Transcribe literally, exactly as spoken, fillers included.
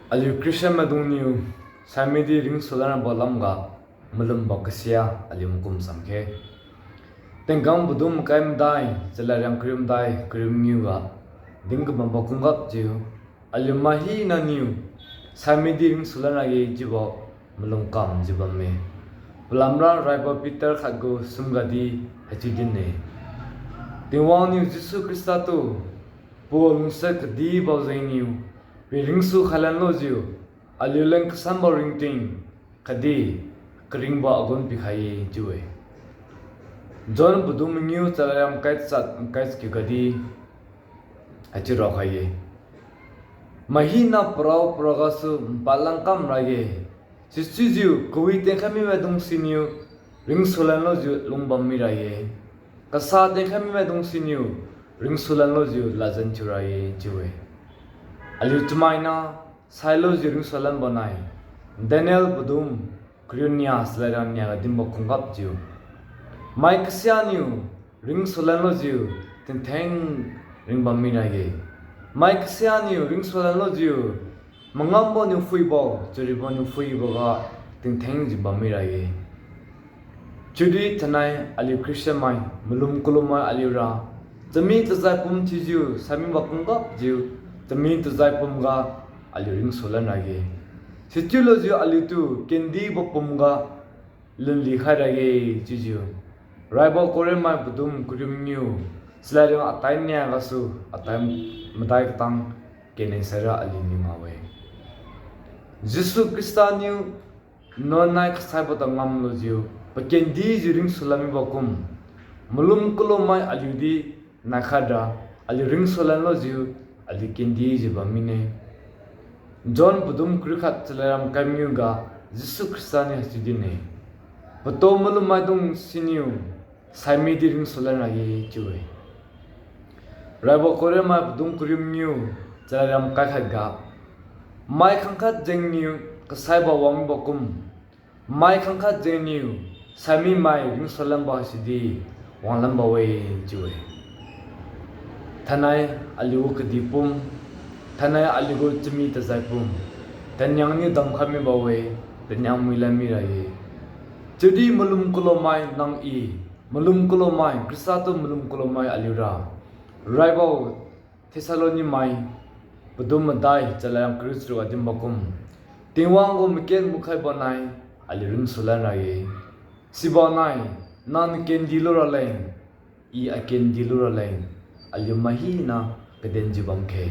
Aliu Christian maidungniu saimidi ringsulan rabo lamga malumbo kasia aliu makum samkhe. Tingkang padum makai madai, chalariang kariu madai kariu mangiu ga din kabambo kumgapjiu, aliu mai hinaniu saimidi ringsulan rage chiubo malum kamjiu bamme. Palamra raibo Peter khatgu sumgadi haichiu din-e: Tingwang niu Jesu Khrista tu pua lungsa kadibo jengniu pi ringsu khailanlujiu aliuleng kasambo ringting khatdi karingbo agun pikhai-e chiu-e. John padum mangiu chalariang makai tachat makai chakiu gadi haichiu raokhai-e: Mai hina parao paragasu npad langkam ra-e, sichiujiu kawi tengkhai mi maidung siniu ringsulan lujiu lungbam mira-e, kasa tengkhai mi maidung siniu ringsulan lujiu ladjan thiura-e chiu-e. Aliu chamaina sailujiu ringsulanbo nai Daniel padum kariu nia chalariang nia ga dinbo kumgapjiu, mai kasianiu ringsulan lujiu tingtheng ringbam mira-e. Mai kasianiu ringsulan lujiu mangambo niu phuibo, charibo niu phuiboga tingthengjiu bam mira-e. Chiudi thainai aliu Christian mai, malum kalummai aliura chami tajai pum thiujiu saimibo kumgapjiu, chami tajai pumga aliu ringsulan ra-e. Sichiulujiu aliutu kendibo pumga lunli khai ra-e chiujiu, raibo Korinth mai padum kariu mangiu chalariang atai nia gasu atai madai katang kenneng saira aliuniu ngao-e. Jesu Khrista niu nuan nai kasaibo ta ngamlujiu pakendijiu ringsulan mibo kum, malum kalummai aliudi naikhaira aliu ringsulan lujiu aliu kendijiu bam mine. John padum kariu khat chalariang makai mangiu ga Jesu Khrista niu haichiu din-e: Patu malum maidung siniu saimidi ringsulan ra-e chiu-e. Raibo Korinth mai padum kariu mangiu chalariang makai khat ga, mai khangkhat jengniu kasaibo wangbo kum, mai khangkhat jengniu saimi mai ringsulanbo sidi wanglanbo-e chiu-e. Thainai aliugu kadihpum, thainai aliugu chami tajai pum, taniang niu damkhai mibo-e, taniang muilan mira-e. Chiudi malum kalummai nang-i, malum kalummai Khrista tu malum kalummai aliura, raibo Thessaloni mai padum madai chalariang kariu charuk ga dinbo kum, Tingwang gu maken mukhaibo nai aliu ringsulan ra-e. Sibo nai nang nakendi luraleng, i akendi luraleng, aliu mai hina kadenjiu bamkhe.